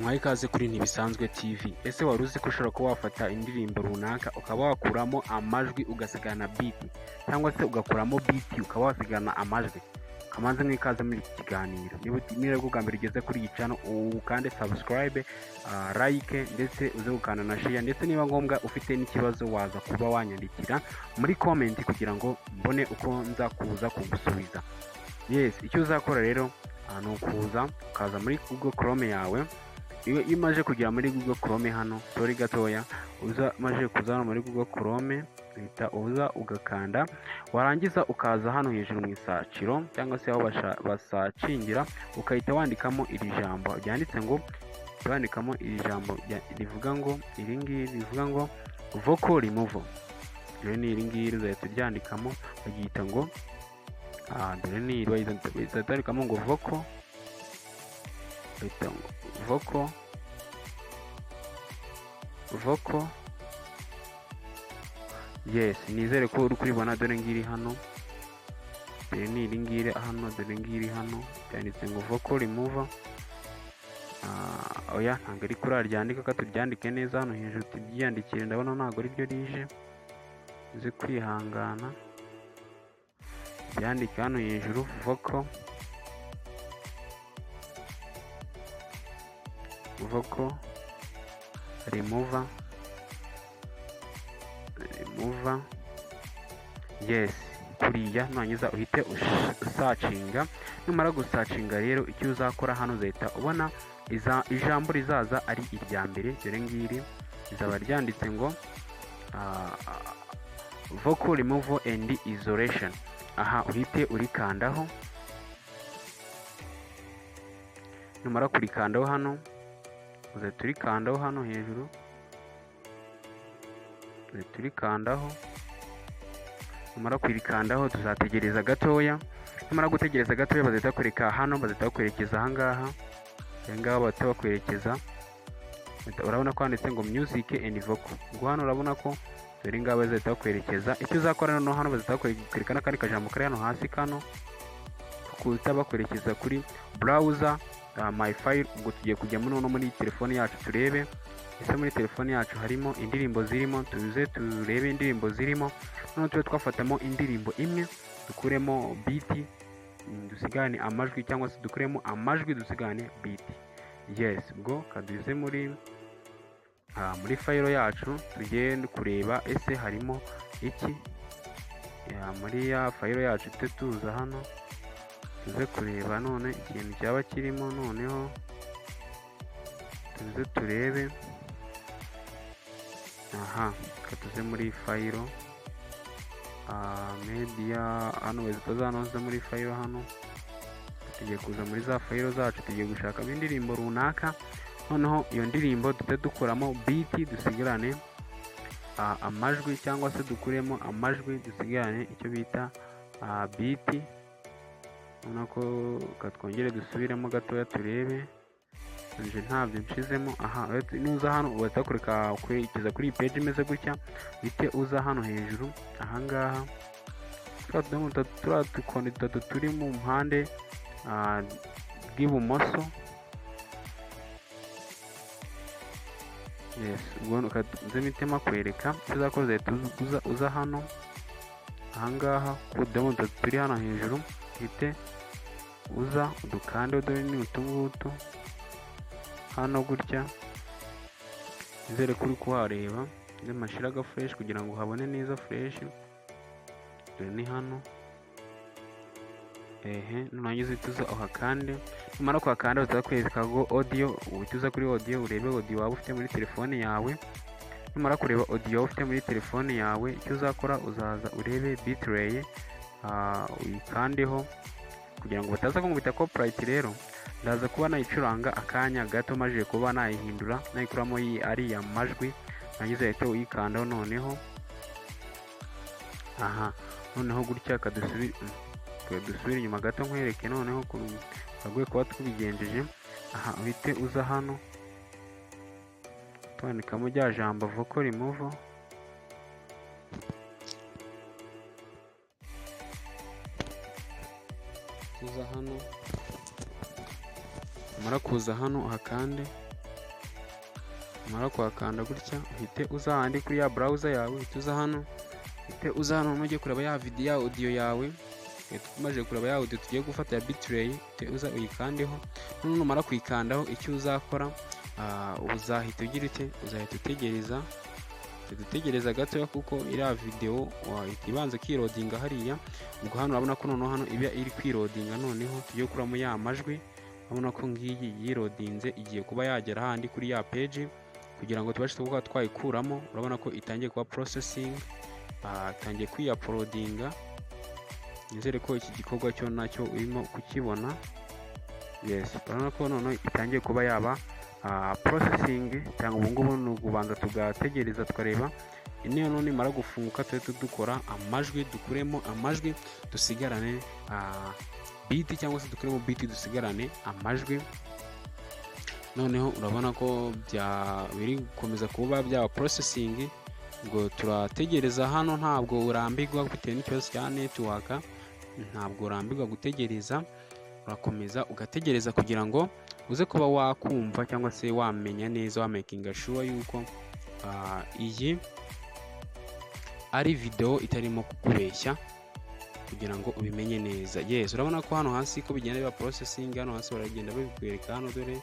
Mwaha ikaze kuri Ntibisanzwe TV. Ese wari uzi ko ushobora kuba wafata indirimbo runaka ukaba wakuramo amajwi ugasigarana beat, cyangwa se ugakuramo beat ukaba wasigarana amajwi? Kamanze mwikaze muri iki kiganiro. Niba aribwo bwa mbere ugeze kuri iyi channel, ukande subscribe, like, ndetse uze gukanda na share, ndetse niba ngombwa ufite n'ikibazo waza kuba wanyandikira muri comment kugira ngo mbone uko nza kuza kugusubiza. Yes, icyo uzakora rero ni ukuza ukaza muri Google Chrome yawe. Iyo umaze kugera muri Google Chrome hano, sorry gatoya, uza umaze kuza hano muri Google Chrome, uhita uza ugakanda, warangiza ukaza hano hejuru mu isaciro cyangwa se aho basacingira, ukahita wandikamo iri jambo ryanditse ngo, wandikamo iri jambo rivuga ngo, iri ngiri rivuga ngo vocal removal. Dore ni iri ngiri uzahita uryandikamo, baryita ngo, dore ni iri, bahita wandikamo ngo vocal, bahita ngo vocal. Yes, nizere ko uri kuribona. Dore ngiri hano, dore ni iri ngiri hano, dore ngiri hano byanditse ngo vocal remover. Oya, ntabwo ari kuri ryandika, ko turyandike neza hano hejuru turyiyandikire. Ndabona ntabwo ari ryo rije, uze kwihangana ryandike hano hejuru vocal remover. Yes, kuriya nurangiza uhite usacinga. Numara gusacinga rero, icyo uzakora hano uzahita ubona ijambo rizaza ari irya mbere. Dore ngiri rizaba ryanditse ngo vocal removal and isolation. Aha uhite urikandaho. Numara kurikandaho hano, uzahita urikandaho hano hejuru, uzahita urikandaho. Numara kurikandaho tuzategereza gatoya. Numara gutegereza gatoya, bazahita bakwereka hano, bazahita bakwerekeza ahangaha, aha ngaha bahita bakwerekeza. Urabona ko handitse ngo music and vocal. Ubwo hano urabona ko dore ngaha bazahita bakwerekeza. Icyo uzakora noneho hano, bazahita bakwereka n'akandi kajambo kari hano hasi kano kuhita bakwerekeza kuri browser my file. Ubwo tugiye kujyamo noneho muri telefone yacu, turebe ese muri telefone yacu harimo indirimbo zirimo. Tuze turebe indirimbo zirimo, noneho tube twafatamo indirimbo imwe, dukuremo beat, dusigane amajwi, cyangwa se dukuremo amajwi dusigane beat. Yes, ubwo kaduze muri file yacu, tugende kureba ese harimo iki. Ya, muri ya file yacu tujye tuza hano, tuze kureba none ikintu cyaba kirimo. Noneho tuze turebe aha, reka tuze muri file, media hano, bahita hano muri file. Hano tugiye kuza muri za file zacu, tugiye gushakamo indirimbo runaka, noneho iyo ndirimbo duhite dukuramo beat dusigarane amajwi, cyangwa se dukuremo amajwi dusigarane icyo bita beat. Ubona ko twongere dusubiremo gatoya turebe nje ntabyo nshizemo. Aha nuza hano bahita bakwereka kwerekeza kuri iyi page imeze gutya. Uhite uza hano hejuru ahangaha, turiya tudomo dutatu, turiya dukoni dutatu turi mu mpande bw'ibumoso. Yes, ubwo nze mpite kwereka icyo uzakora. Uzahita uza hano ahangaha ku tudomo dutatu turi hano hejuru, uhite uza udukande. Dore ni utu ngutu hano gutya. Nizere ko uri kuhareba. Nze mashira aga fresh kugira ngo uhabone neza fresh. Dore ni hano. Ehe, nurangiza uhite uza uhakande. Numara kuhakanda, bazakwereka ngo audio. Uhite uza kuri audio, urebe audio waba ufite muri telefone yawe. Numara kureba audio waba ufite muri telefone yawe, icyo uzakora, uzaza urebe bitrate, uyikandeho kugira ngo bataza kunkubita copyright. Rero ndaza kuba nayicuranga akanya gato maze kuba nayihindura, nayikuramo ariya majwi. Narangiza uhite uyikandaho. Noneho aha, noneho gutya, kadusubire inyuma gato nkwereke noneho ukuntu twagakwiye kuba tubigenjeje. Aha uhite uza hano, twandikamo rya jambo vocal removal. Tuza hano, numara kuza hano uhakande. Numara kuhakanda gutya, uhite uza handi kuri ya browser yawe, uhite uza hano, uhite uza hano ujye kureba ya video, ya audio yawe. Tumaze kureba ya audio tugiye gufata ya Betray, uhite uza uyikandeho. Noneho numara kuyikandaho, icyo uzakora, uzahita ugira ute? Uzahita utegereza, dutegereza gatoya, kuko iriya video wahita ibanza kiloadinga hariya. Ubwo hano urabona ko noneho hano iba iri kwiloadinga. Noneho tugiye gukuramo ya majwi. Urabona ko ngiyi yiloadinze, igiye kuba yagera handi kuri ya page kugira ngo tubashe kuba twayikuramo. Urabona ko itangiye kuba processing, itangiye kwiyauploadinga. Nizere ko iki gikorwa cyo nacyo urimo kukibona. Yes, urabona ko noneho itangiye kuba yaba processing, cyangwa ubu ngubu ni ukubanza tugategereza tukareba. Niyo none nimara gufunguka, tujye dukora amajwi, dukuremo amajwi dusigarane beat, cyangwa se dukuremo beat dusigarane amajwi. Noneho urabona ko biri gukomeza kuba byaba processing, ngo turategereza hano. Ntabwo urambirwa bitewe n'ikibazo cya network, ntabwo urambirwa gutegereza, urakomeza ugategereza kugira ngo uze kuba wakumva cyangwa se wamenya neza, wamakinga sure yuko iyi ari video itarimo kukubeshya, kugira ngo ubimenye neza. Yes, urabona ko hano hasi ko bigenda biba processing. Hano hasi baragenda babikwereka hano, dore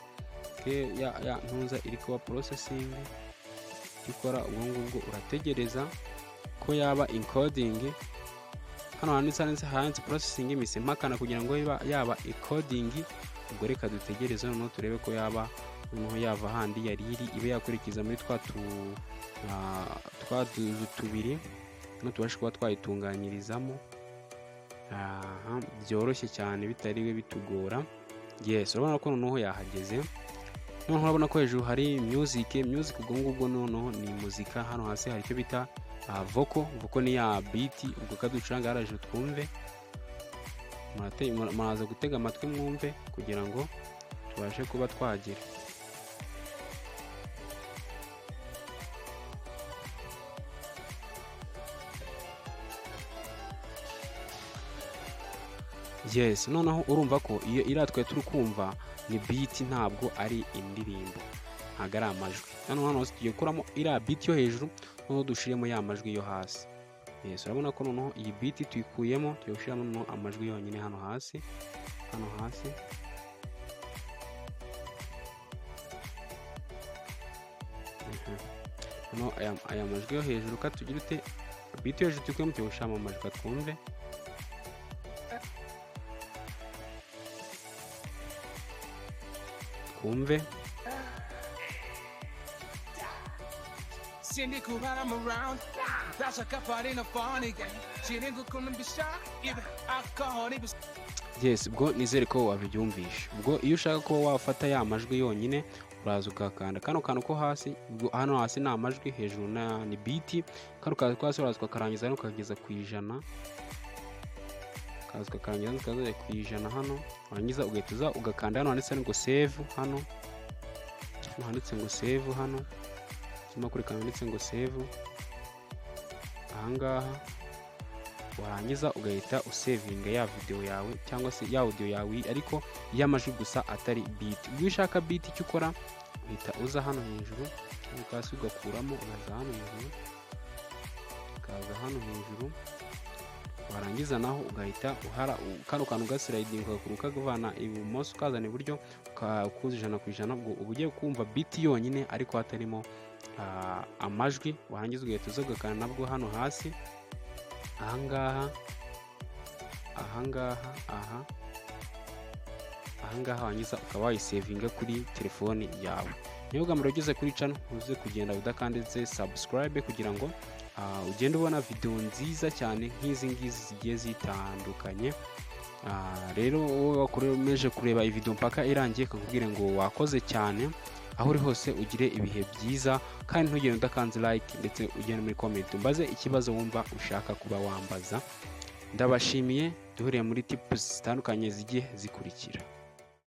ke ya ntuza iri kuba processing. Icyo ukora ubwo ngubwo, urategereza ko yaba encoding. Hano handitse processing, mise mpakana kugira ngo iba yaba encoding. Ubwo reka dutegereze noneho turebe ko yaba noneho yava handi yari iri, ibe yakurikiza muri twa tuzu tubiri, no tubashe kuba twayitunganyirizamo. Aha byoroshye cyane, bitariwe bitugora. Yes, urabona ko noneho yahageze. Noneho urabona ko hejuru hari music. Music ubwo ngubwo noneho ni muzika. Hano hasi hari icyo bita vocal. Vocal ni ya beat. Ubwo kaducuranga hariya hejuru twumve. Muraza gutega amatwi mwumve kugira ngo tubashe kuba twagira. Yes, noneho urumva ko iyo iriya twari turi kumva ni beat, ntabwo ari indirimbo, ntabwo ari amajwi. Hano hose tugiye gukuramo iriya beat yo hejuru, noneho dushiremo ya majwi yo hasi. Yes, urabona ko noneho iyi beat tuyikuyemo, tugiye gushyiramo noneho amajwi yonyine hano hasi, hano hasi. Noneho aya majwi yo hejuru, ka tugira ute? Beat yo hejuru tuyikuyemo, tugiye gushyiramo amajwi, twumve. Twumve. Sindi kubara I'm around. Ndashaka party no funny game. Sindi gukunda mbisha ibe alcohol ibe. Yes, ubwo nizere ko wabibyumvisha. Ubwo iyo ushaka kuba wafata ya majwi yonyine, uraza ukakanda kano kantu ko hasi. Ubwo hano hasi ni amajwi, hejuru ni beat. Kano kantu ko hasi uraza ukakarangiza hano ukageza ku 100, ukaza ukakarangiza hano ukageza ku 100 hano. Warangiza ugahita uza ugakanda hano handitse ngo save. Hano handitse ngo save, hano urimo kuri kantu handitse ngo save ahangaha. Warangiza ugahita usavinga ya video yawe cyangwa se ya audio yawe, ariko y'amajwi gusa, atari beat. Ubwo iyo ushaka beat, icyo ukora, uhita uza hano hejuru hasi ugakuramo, ukaza hano hejuru, ukaza hano hejuru. Warangiza naho ugahita uhara kano kantu ugaslidinga, ugakura ukavana ibumoso ukazana iburyo, ukakuza 100%. Ubwo uba ugiye kumva beat yonyine ariko hatarimo amajwi. Warangiza ugahita uza ugakanda nabwo hano hasi ahangaha, ahangaha, aha ahangaha. Warangiza ukaba wayisavinga kuri telefoni yawe. Niba bwa mbere ugeze kuri channel, ntuze kugenda udakanditse subscribe kugira ngo ugende ubona video nziza cyane nk'izi ngizi zigiye zitandukanye. Rero wowe wakomeje kureba iyi video mpaka irangiye, kakubwire ngo wakoze cyane. Aho uri hose ugire ibihe byiza, kandi ntugende udakanze like, ndetse ugende muri comment umbaze ikibazo wumva ushaka kuba wambaza. Ndabashimiye, duhuriye muri tips zitandukanye zigiye zikurikira.